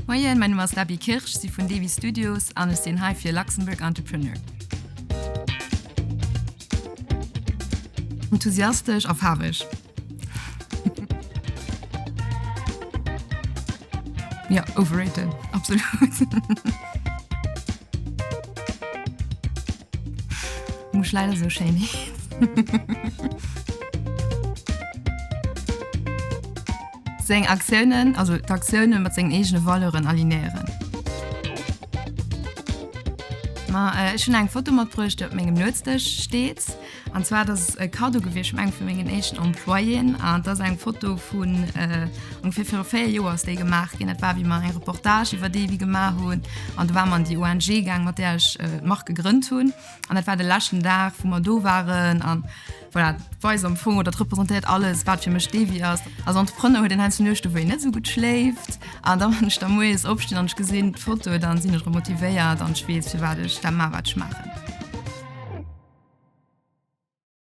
Moien, mäin Numm ass Debbie Kirsch, si vun Devi Studios an ech sinn hei fir Luxembourg Entrepreneur. Enthusiastesch a faarweg. Jo, overrated, absolut. Muss leider sou schéin hees. Seng Aktiounen, also d'Aktioune mat sengen eegene Valeuren alignéieren. Ma ech hunn eng Foto matbruecht, déi op mengem Nuetsdësch steet. An zwar dat ass e Cadeau gewiescht vun engem vu mengen éischten Employéen. An dat ass eng Foto vun ongeféier viru 4 Joer ass déi gemaach ginn. Dat war wéi mer eng Reportage iwwer Devi gemaach hunn. An do ware mer an déi ONG gaang, mat där ech d'Mark gegrënnt hunn. An dat war de leschten Dag, wou mer do waren. An voilà, dat weist am Fong oder dat representéiert alles, wat fir mech Devi ass. Als Entrepreneur huet een heiansdo Nuechte, wou een net esou gutt schléift. An da wann ech da moies opstinn an ech gesinn d'Foto, dann sinn ech erëm motivéiert an ech weess, firwat ech dat maachen, wat ech maachen.